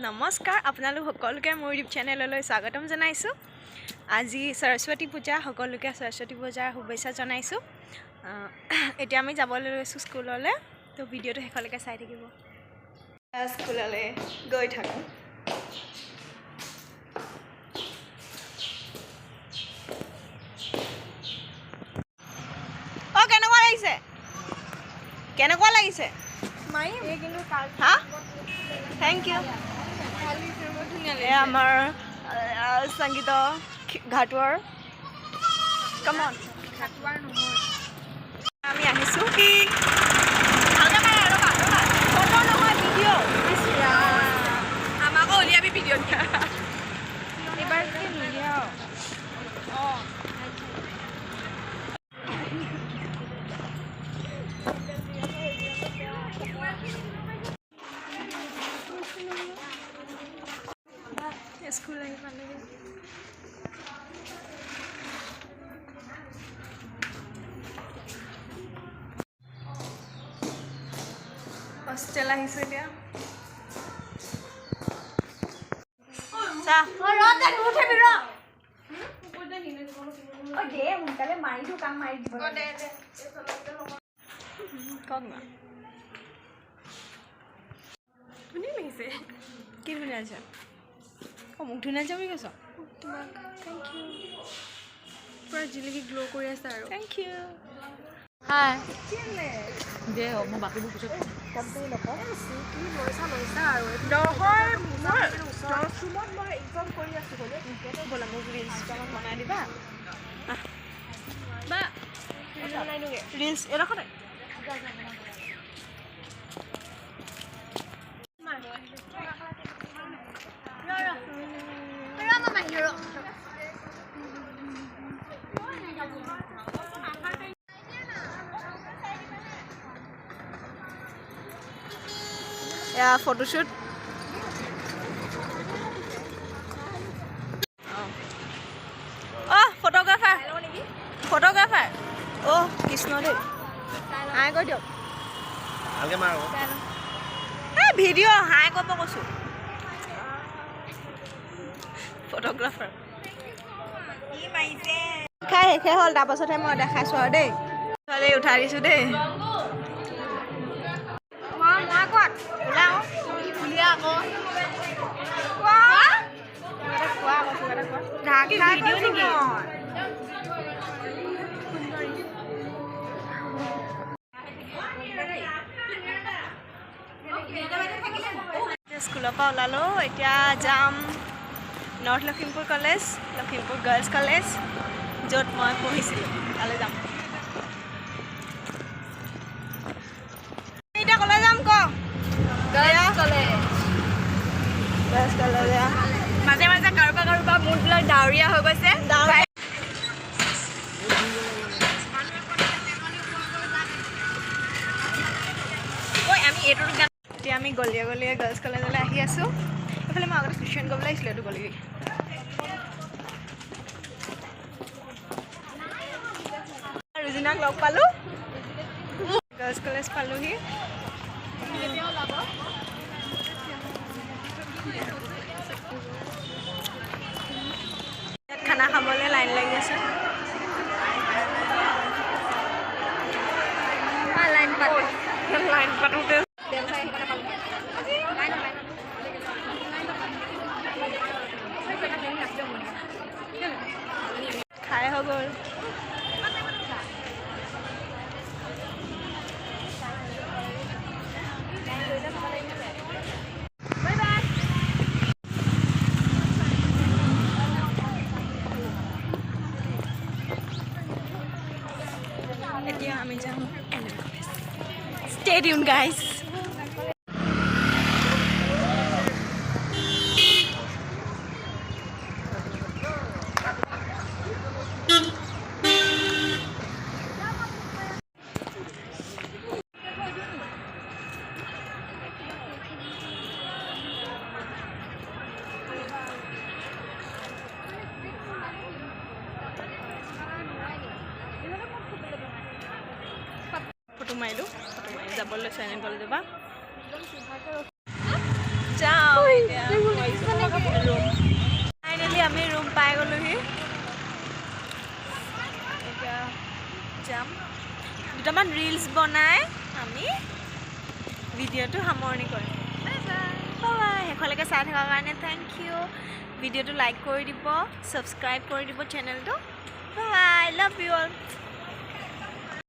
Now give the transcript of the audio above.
নমস্কাৰ, আপোনালোক সকলোকে মোৰ ইউটিউব চেনেললৈ স্বাগতম জনাইছোঁ। আজি সৰস্বতী পূজা। সকলোকে সৰস্বতী পূজাৰ শুভেচ্ছা জনাইছোঁ। এতিয়া আমি যাবলৈ লৈছোঁ স্কুললৈ। তো ভিডিঅ'টো শেষলৈকে চাই থাকিব। স্কুললৈ গৈ থাকোঁ। অঁ, কেনেকুৱা লাগিছে? কেনেকুৱা লাগিছে? হা, thank U. এয়া আমাৰ সংগীত ঘাটোৱাৰ কমন। আমি আহিছোঁ। ভালকে মাৰা, ৰ'বা ৰ'বা, ফটো নহয়, ভিডিঅ'। আমাকো উলিয়াবি ভিডিঅ'ত। এইবাৰ কি নুলিয়াও। অঁ। স্কুল আহি পালেগৈ। হোষ্টেল আহিছোঁ এতিয়া। চাহ দে, সোনকালে মাৰি দিওঁ, কাম মাৰি দিব। কওক না। ধুনীয়া লাগিছে। কি ধুনীয়া লাগিছে? অঁ, মোক ধুনীয়া লাগিছে বুলি কৈছ? তোমাক। Thank U. পূৰা জিলিকি গ্ল' কৰি আছে আৰু। Thank U. হাই দে, মই বাকীবোৰ পিছত। কি লৈছা লৈছা আৰু। নহয়, মই ৰুমত মই ইনফৰ্ম কৰি আছোঁ গ'লে। ব'লা, মোক ৰিলচ দুটামান বনাই দিবা। বা। ৰিলচ এডোখৰতে। এয়া ফটোশ্বুট। অঁ, ফটোগ্ৰাফাৰ, ফটোগ্ৰাফাৰ। অ' কৃষ্ণ দেই, হাই কৰি দিয়ক। ভালকে মাৰ আকৌ। এই ভিডিঅ', হাই কৰিব কৈছোঁ। ফটোগ্ৰাফাৰ খাই শেষে হ'ল, তাৰপাছতহে মই দেখাইছোঁ আৰু দেই। ছোৱালী উঠাই দিছোঁ দেই। ওলাওঁ। আকৌ। কিবা এটা কোৱা আকৌ, কিবা এটা কোৱা। ভিডিঅ' নেকি? স্কুলৰ পৰা ওলালোঁ। এতিয়া যাম north Lakhimpur college, Lakhimpur girls college, য'ত মই পঢ়িছিলোঁ, তালৈ যাম। এতিয়া ক'লৈ যাম ক? Girls college. Girls college. মাজে মাজে কাৰোবাৰ কাৰোবাৰ মুডবিলাক ডাৱৰীয়া হৈ গৈছে। ডাৱৰীয়া। ঐ, আমি এইটোতো গান। এতিয়া আমি গলিয়ে গলিয়ে গাৰ্লছ কলেজলৈ আহি আছোঁ। এইফালে মই আগতে টিউশ্যন কৰিবলৈ আহিছিলোঁ, এইটো গলি। ৰুজিনাক লগ পালোঁ। গাৰ্লছ কলেজ পালোহি। ইয়াত খানা খাবলৈ লাইন লাগি আছে। লাইন পাতে। লাইন পাতোঁতে খাই হৈ গ'ল। এতিয়া আমি যাম N M college. Stay tuned, guys. Photo মাৰিলোঁ। ফটো মাৰি যাবলৈ লৈছোঁ এন এম কলেজৰ পৰা। যাওঁ এতিয়া। যাম। দুটামান ৰিলচ বনাই আমি ভিডিঅ'টো সামৰণি কৰিম। Bye bye. শেষলৈকে চাই থকাৰ কাৰণে thank U. ভিডিঅ'টো লাইক কৰি দিব, ছাবস্ক্ৰাইব কৰি দিব চেনেলটো। Bye, love you all.